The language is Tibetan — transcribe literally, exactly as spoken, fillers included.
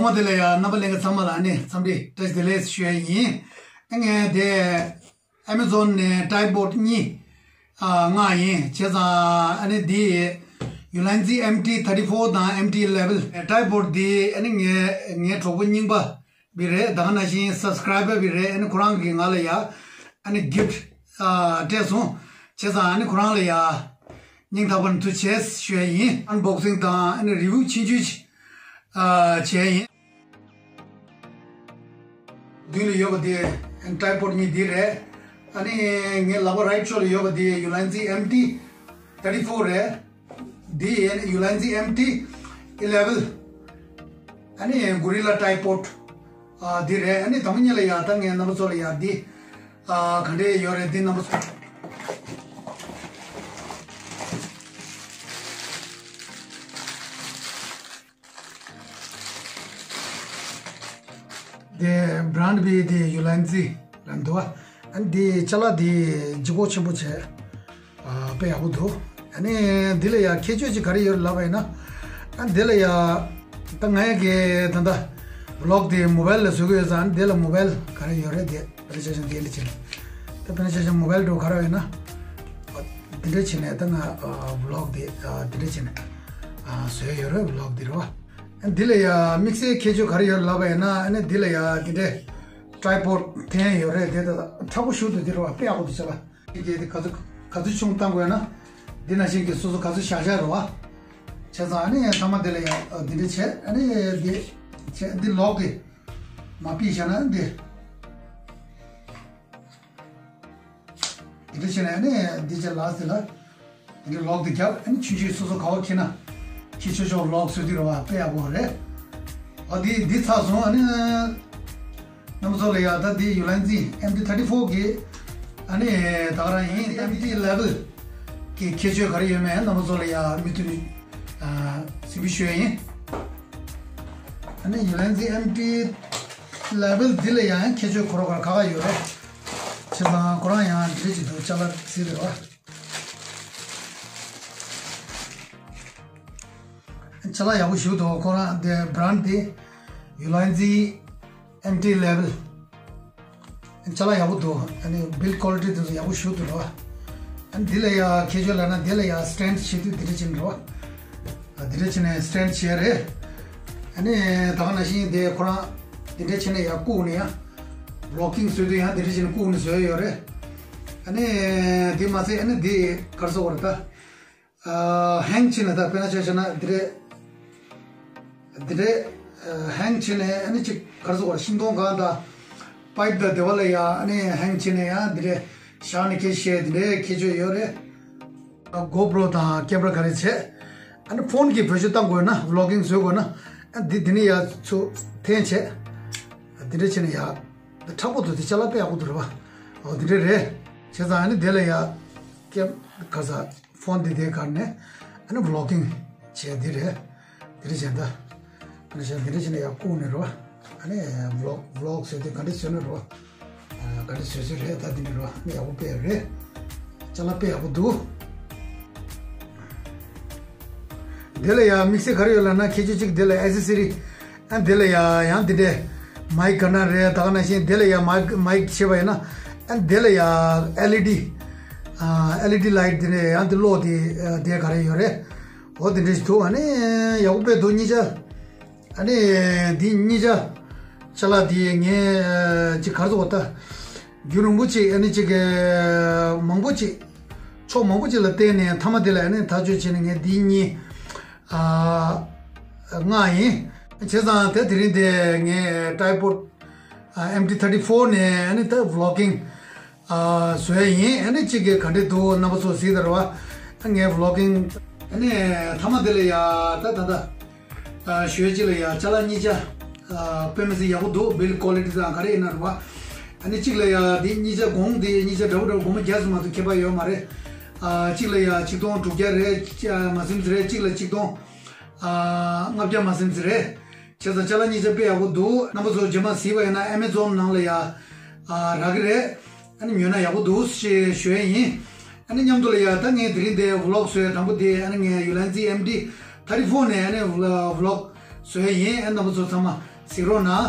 ཐོག་མ་དེ་ལ་ཡང་རྣམ་པ་ལྷན་རྒྱས་ཚང་མ་ལ་ཨ་ནི་འཚམས་འདྲི་བཀྲ་ཤིས་བདེ་ལེགས་ཞུ་ཡ་ཡིན། ཨ་ངས་དེ་Amazon་ནས་ཊའི་པོཌ་གཉིས་ཨ་མངགས་ཡིན། བྱས་ཙང་ཨ་ནི་འདི་Ulanzi M T thirty four་དང་M T eleven་ཊའི་པོཌ་འདི་ཨ་ནི་ངའི་ངའི་གྲོགས་པོ་རྙིང་པ་བི་རེད། ད་ག་ནང་བཞིན་སབ་སི་ཀ་རའི་བར་བི་རེད། ཨ་ནི་ཁོ་རང་གིས་ང་ལ་ཡ་ཨ་ནི་གིཕ་ཊི་ཨ་སྤྲད་སོང་། བྱས་ཙང་ཨ་ནི་ཁོ་རང་ལ་ཡ་སྙིང་ཐག་པ་ནས་ཐུགས་རྗེ་ཆེ་ཞུ་ཡ་ཡིན། ཨན་བོག་སིང་དང་ཨ་ནི་རི་ཝིའུ་ཆུང་ཆུང་ཅིག་ཨ་བྱས་ཡིན། མདུན་ལ་ཡོད་པ་དེ་ཊའི་པོཌ་གཉིས་འདི་རེད། ཨ་ནི་ངའི་ལག་པ་རའིཊ་ཕྱོགས་ལ་ཡོད་པ་དེ་Ulanzi M T thirty four་རེད། འདི་ཡིན་Ulanzi M T eleven། ཨ་ནི་Gorilla་ཊའི་པོཌ་ཨ་འདི་རེད། ཨ་ནི་དང་པོ་ཉིད་ལ་ཡ་ད་ངས་རྣམ་པ་ཚོ་ལ་ཡ་འདི་ཨ་ག་འདྲས་ཡོད་རེད་འདི་རྣམ་པ་ཚོ། དེ་བྷི་རན་ཌི་བི་དེ་Ulanzi་ལ་འདུག་ཨ། ཨ་ནི་དེ་ཅ་ལག་དེ་ལྗིད་ཁོག་ཆེན་པོ་བྱས། ཨ་དཔེ་ཡག་པོ་འདུག་ཨ་ནི་དེ་ལ་ཡ་ཁྱད་ཆོས་ཅིག་ག་རེ་ཡོད་ལབ་པ་ཡིན་ན། ཨ་ནི་དེ་ལ་ཡ་ད་ང་ཡ་གི་ད་ལྟ་བི་ལོག་དེ་མོ་བྷལ་ལ་བཟོ་གི་ཡོད་ཙང་། ཨ་ནི་དེ་ལ་མོ་བྷལ་ག་རེ་ཡོད་རེད་དེ། དཔེར་ན་ཆ་བཞག་འདི་འདྲ་བྱས་ནས། ད་དཔེར་ན་ཆ་བཞག་མོ་བྷལ་འདྲ་བོ་ག་རེ་ཡོད་ན། འདི་འདྲ་བྱས་ནས་ད་ང་བི་ལོག་འདི་འདི་འདྲ་བྱས་ནས་བཟོས་ཡོད་རེད། བི་ལོག་འདི་རེད་བ། འདི་ལ་ཡ་དམིགས་བསལ་ཁྱད་ཆོས་ག་རེ་ཡོད་ལབ་པ་ཡིན་ན། ཨ་ནི་འདི་ལ་ཡ་འདི་འདྲའི་ཊའི་པོཌ་འཐེན་ཡོད་རེད་དེ། ད་མཁྲེགས་པོ་ཞེ་པོ་འདུག་འདི་རེད་བ། དཔེ་ཡག་པོ་འདུག་ཟེར་བ། འདི་ག་ཚོད་ག་ཚོད་ཆུང་བཏང་དགོས་ན། འདི་ནང་བཞིན་གྱི་སོ་སོ་ག་ཚོད་བཞག་བཞག་རེད་བ། བྱས་ཙང་ཨ་ནི་ཚང་མ་འདི་ལ་ཡ་འདི་འདྲ་བྱས། ཨ་ནི་འདི་བྱས་འདི་ལོག་གི་མ་ཕྱིས་བཞག་ན་འདི། འདི་འདྲ་བྱས་ནས་ཨ་ནི་འདི་བྱས་ལ་ཟེར་ལ། འདི་འདྲ་ལོག་འདི་རྒྱབ། ཨ་ནི་ཆུང་ཆུང་སོ་སོ་ག་བ་ཁྱེར་ན་ཁྱེར་ཆོག་ཆོག་ལོག་བཟོས་དུས་རེད་བ། དཔེ་ཡག་པོ་རེད། ཨ་འདི་འདི་ཚར་སོང་། ཨ་ནི་རྣམ་པ་ཚོ་ལ་ཡ་ད་འདི་Ulanzi M T thirty four་གི་ཨ་ནི་ད་ག་རང་ཡིན། M T eleven་གི་ཁྱད་ཆོས་ག་རེ་ཡོད་མེད་རྣམ་པ་ཚོ་ལ་ཡ་མུ་མཐུད་ནས་ཨ་གཟིགས་འབུལ་ཞུ་ཡ་ཡིན། ཨ་ནི་Ulanzi M T eleven་འདི་ལ་ཡང་ཁྱད་ཆོས་ཁོ་རང་ཁ་ཁ་ཡོད་རེད། བྱས་ཙང་ཁོ་རང་ཡང་འདི་འདྲ་ཅིག་འདུག་ཅ་ལག་གཟིགས་རེད་བ། ཅ་ལག་ཡག་པོ་ཞིག་འདུག་ཁོ་རང་དེ་བྷི་རན་ཌི་དེ་Ulanzi M T eleven། ཅ་ལག་ཡག་པོ་འདུག་ཨ་ནི་བྷིལ་ཀོ་ལི་ཊི་དེ་ཚོ་ཡག་པོ་ཞིག་འདུག་རེད་བ། ཨ་ནི་འདི་ལ་ཡ་ཁྱད་ཆོས་ལབ་ན་འདི་ལ་ཡ་སི་ཊེན་ཌི་བྱེད་དུས་འདི་འདྲ་བྱེད་ནི་རེད་བ། ཨ་འདི་འདྲ་བྱས་ནས་སི་ཊེན་ཌི་བྱས་རེད། ཨ་ནི་ད་ག་ནང་བཞིན་དེ་ཁོ་རང་འདི་འདྲ་བྱས་ནས་ཡར་བཀུག་ནས་ཡང་བི་ལོག་གིང་བཟོས་དུས་ཡང་འདི་འདྲ་བྱས་ནས་བཀུག་ནས་བཟོས་ཡོད་རེད། ཨ་ནི་དེ་མ་ཚད་ཨ་ནི་དེ་ག་རེ་ཟེར་དགོས་རེད་ད། ཨ་ཧེང་བྱས་ནས་ད་དཔེར་ན་ཆ་བཞག་ན་འདི་འདྲ་འདི་འདྲ་ཨ་ཧེང་བྱས་ནས་ཨ་ནི་ཅིག་ག་རེ་ཟེར་དགོས་རེད། ཤིང་སྡོང་སྒང་དང་པའིབ་དང་དེ་བ་ལ་ཡ་ཨ་ནི་ཧེང་བྱས་ནས་ཡང་འདི་འདྲ་བཞག་ནས་སྐད་བཤད་འདི་འདྲའི་ཁྱད་ཆོས་ཡོད་རེད། གོ་པྲོ་དང་ཀེམ་ར་ག་རེ་བྱས། ཨ་ནི་ཕོན་གྱི་བེད་སྤྱོད་བཏང་དགོས་ན་བི་ལོག་གིང་བཟོ་དགོས་ན། ཨ་འདི་འདི་ནས་ཡར་ཚུར་འཐེན་བྱས། འདི་འདྲ་བྱས་ནས་ཡར། འདི་མཁྲེགས་པོ་འདུག་འདི་ཅ་ལག་དཔེ་ཡག་པོ་འདུག་རེད་བ། འོ་འདི་འདྲ་རེད། བྱས་ཙང་ཨ་ནི་དེ་ལ་ཡར་ཀེམ་ག་ས་ཕོན་འདི་དེ་གར་ནས་ཨ་ནི་བི་ལོག་གིང་བྱས་འདི་རེད། འདི་འདྲ་བྱས་ད། ཨ་ནི་བྱས་འདི་འདྲ་བྱས་ནས་ཡར་བཀུག་ནས་རེད་བ། ཨ་ནི་བི་ལོག་བི་ལོག་བཟོས་དུས་ག་འདྲ་བཟོས་ན་རེད་བ། ཨ་ག་འདྲ་བཟོས་བཟོས་རེད། ད་འདི་འདྲ་རེད་བ། ཨ་ནི་ཡག་པོ་དཔེ་རེད། ཅ་ལག་དཔེ་ཡག་པོ་འདུག་དེ་ལ་ཡང་དམིགས་བསལ་ག་རེ་ཡོད་ལབ་ན། ཁྱད་ཆོས་གཅིག་དེ་ལ་ཨེག་སེ་སི་རི། ཨ་དེ་ལ་ཡང་ཡང་དེ་འདྲའི་མའིག་ག་ན་རེད། ད་ག་ནང་བཞིན་དེ་ལ་ཡང་མའིག་མའིག་བྱས་པ་ཡིན་ན། ཨ་དེ་ལ་ཡང་ཨེལ་ཨི་ཌི། ཨ་ཨེལ་ཨི་ཌི་ལའིཊ་དེ་འདྲའི་ཡང་དེ་གློག་དེ་དེ་ག་རེ་ཡོད་རེད། འོ་དེ་འདྲ་ཞིག་འདུག་ཨ་ནི་ཡག་པོ་དཔེ་འདུག་གཉིས་ཆ། ཨ་ནི་འདི་གཉིས་ཆ་ཅ་ལག་འདི་ངས་ཅིག་ག་རེ་ཟེར་དགོས་ད། རྒྱུན་རིང་པོ་ཅིག་ཨ་ནི་ཅིག་མང་པོ་ཅིག་ཕྱོགས་མང་པོ་ཅིག་ལ་བརྟེན་ནས་མཐའ་མ་དེ་ལ་ཨ་ནི་ཐག་གཅོད་བྱས་ནས་ངས་འདི་གཉིས་ཨ་མངགས་ཡིན། བྱས་ཙང་ད་དེ་རིང་དེ་ངས་ཊའི་པོཌ་ཨ་ཨེམ་ཊི་ཐར་ཊི་ཕོར་ནས་ཨ་ནི་ད་བི་ལོག་གིང་ཨ་བཟོ་ཡ་ཡིན། ཨ་ནི་གཅིག་གིས་ག་འདྲས་འདུག་རྣམ་པ་ཚོ་གཟིགས་དང་རེད་བ། ངའི་བི་ལོག་གིང་། ཨ་ནི་མཐའ་མ་དེ་ལ་ཡ་ད་ད་ད་ཨ་ཞུ་ཡ་གཅིག་ལ་ཡ་ཅ་ལག་གཉིས་ཆ་ཨ་དཔེ་མི་སྲིད་ཡག་པོ་འདུག་བྷིལ་ཀོ་ལི་ཊི་དང་ག་རེ་ཡིན་ན་རེད་བ། ཨ་ནི་གཅིག་ལ་ཡ་འདི་གཉིས་ཆ་གོང་དེ་གཉིས་ཆ་འདྲ་པོ་འདྲ་པོ་སྒོར་མོ་བརྒྱ་ཙམ་མ་གཏོགས་ཁྱད་པར་ཡོད་མ་རེད། ཨ་གཅིག་ལ་ཡ་ཆིག་སྟོང་དྲུག་བརྒྱ་རེད། ཨ་མ་ཟིན་ཙམ་རེད། གཅིག་ལ་ཆིག་སྟོང་ཨ་ལྔ་བརྒྱ་མ་ཟིན་ཙམ་རེད། བྱས་ཙང་ཅ་ལག་གཉིས་ཆ་དཔེ་ཡག་པོ་འདུག་རྣམ་པ་ཚོ་རྗེས་མ་གཟིགས་པ་ཡིན་ན་ཨེ་མེ་ཛོན་ནང་ལ་ཡ་ཨ་རག་གི་རེད། ཨ་ནི་ཉོས་ན་ཡག་པོ་འདུག་ཞེས་ཞུ་ཡ་ཡིན། ཨ་ནི་མཉམ་དུ་ལ་ཡ་ད་ངས་དེ་རིང་འདི་བི་ལོག་བཟོས་དང་པོ་དེ་ཨ་ནི་ངས་ཡུ་ལན་ཛི་ཨེམ་ཊི་ཐར་ཊི་ཕོར་ནས་ཨ་ནི་བི་ལོག་ བཟོ་ཡ་ཡིན། ཨ་རྣམ་པ་ཚོ་ཚང་མ་གཟིགས་རོགས་གནང་